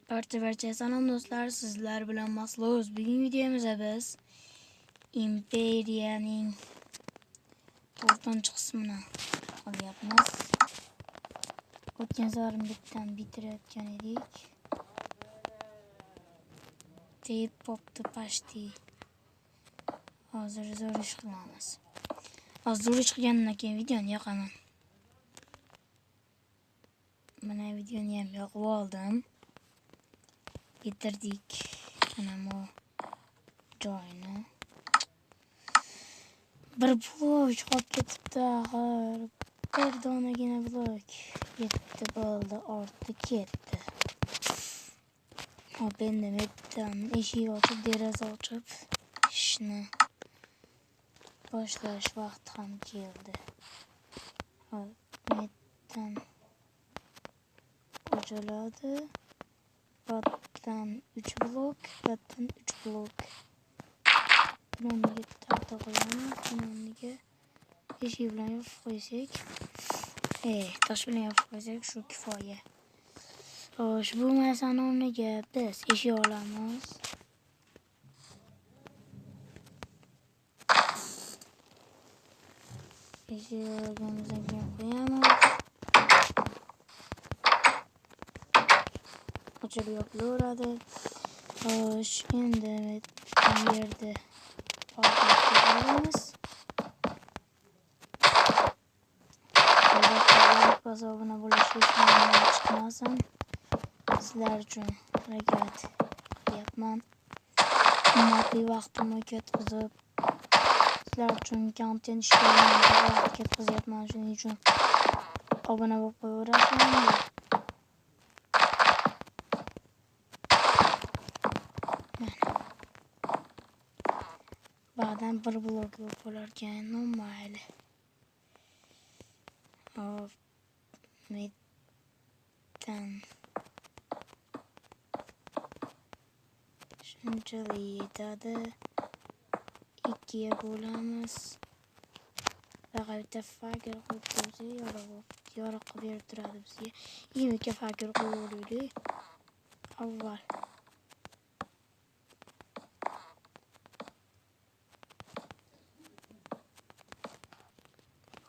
Barcha salom do'stlar, sizlar bilan Masluz. Bugungi videomizda biz Imperiyaning 4-qismini olyapmiz. O'tgan safar bitdan bitirayotgan edik. Tep popti pashti. Hozir zo'r ish qilamiz. Hozir zo'r ish qilgandan keyin videoni yoqaman. Mana videoni ham yoqib oldim. Bitirdik mana bu joyini. Bir blok qolib ketibdi axir. Bir donagina blok yetdi, bo'ldi, ortdi ketdi. Hop, endi bittadan eshik ochib, deraza ochib ishni boshlash vaqti ham keldi. Hop, bittadan ochiladi. Batdan 3 blok, batdan 3 blok. Buni o'rniga taxta qo'yamiz, buni o'rniga eshik bilan yopib qo'ysak, tosh bilan yopib qo'ysak shu kifoya. Xo'sh, bu narsani o'rniga biz eshik olamiz. Eshik olganimizdan keyin qo'yamiz. Ochilib yopilaveradi. Xo'sh, endi bu yerda olamiz. Albatta, like obuna bo'lish chiqmasin. Sizlar uchun harakat qilyapman. Qimmatli vaqtimni ketkazib, sizlar uchun kontent ishlayman, vaqt ketkazyapman. Shuning uchun obuna bo'lib qo'yaverasizlar. Ba'dan bir blok yo'q bo'larkan, mayli. Hop, metdan shunchalik yetadi. 2ga bo'lamiz. Baqa bitta fakel qo'yib qo'ysak, yorug' qilib berib turadi bizga. 22 fakel qo'yib olaylik. Avval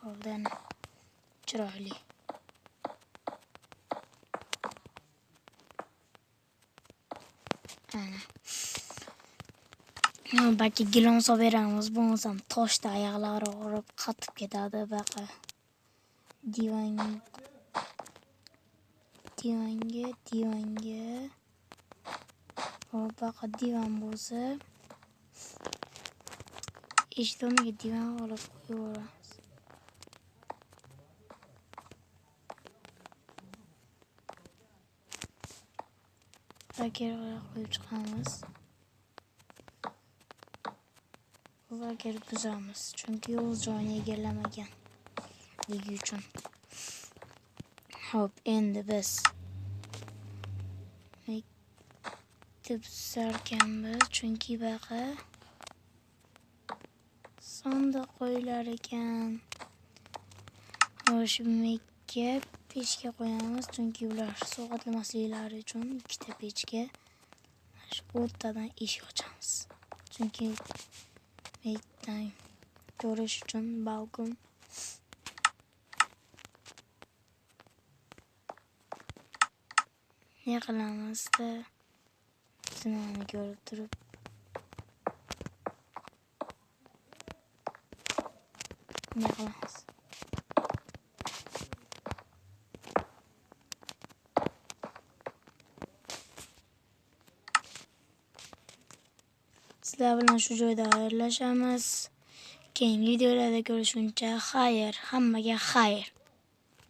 oldan chiroyli. Ana. Balki gilon solib beramiz, bo'lmasam toshda oyoqlari og'rib qatib ketadi baqa. Divanga. Hop, baqa divan bo'lsa, eshik o'rniga divan olib qo'yaveramiz. Fakel qo'yib chiqamiz. Fakel buzamiz, chunki o'z joyini egallamaganligi uchun. Hop, endi biz mektub tuzarkanmiz, chunki baqa sandiq qo'yilar ekan. Xo'sh, mekka pechka qo'yamiz, chunki ular sovqotmasliklari uchun ikkita pechka. Shu o'rtadan eshik ochamiz. Chunki mekdan ko'rish uchun balkon. Ne qilamiz-da? Zinani ko'rib turib ne qilamiz? Sizlar bilan shu joyda xayrlashamiz. Keyingi videolarda ko'rishguncha xayr, hammaga xayr.